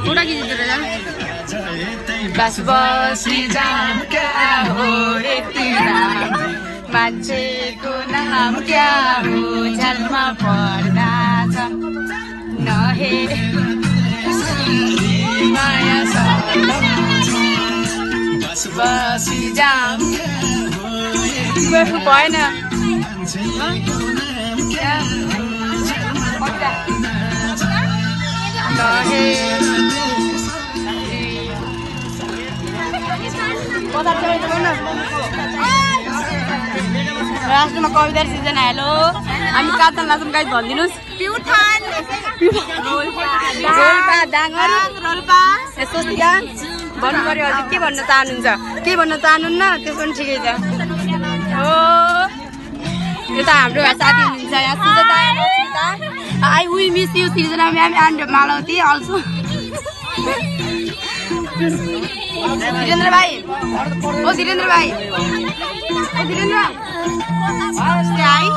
photo खिचिदिएर जा बस बसी जाम क्या हो यति राम मान्छेको नाम क्या हो झलमा पर्दा छ नहे माया बस बसी जाम भएन राष्ट्रमा कविता सिजन हेलो हामी कातन लाछौँ गाइस भनिदिनुस् प्युठान रोल्पा डाङ्गर रोल्पा सोस्टिया भन्नु पर्यो हजुर के भन्न चाहनुहुन्छ के भन्न चाहनुहुन्न त्यो पनि ठिकै छ हो यो त हाम्रो साथी हुनुहुन्छ यहाँ Sujata I we miss you Srijana ma'am and Malvati also Dhirendra भाइ ओ धीरेन्द्र भाइ ओ धीरेन्द्र नमस्ते आई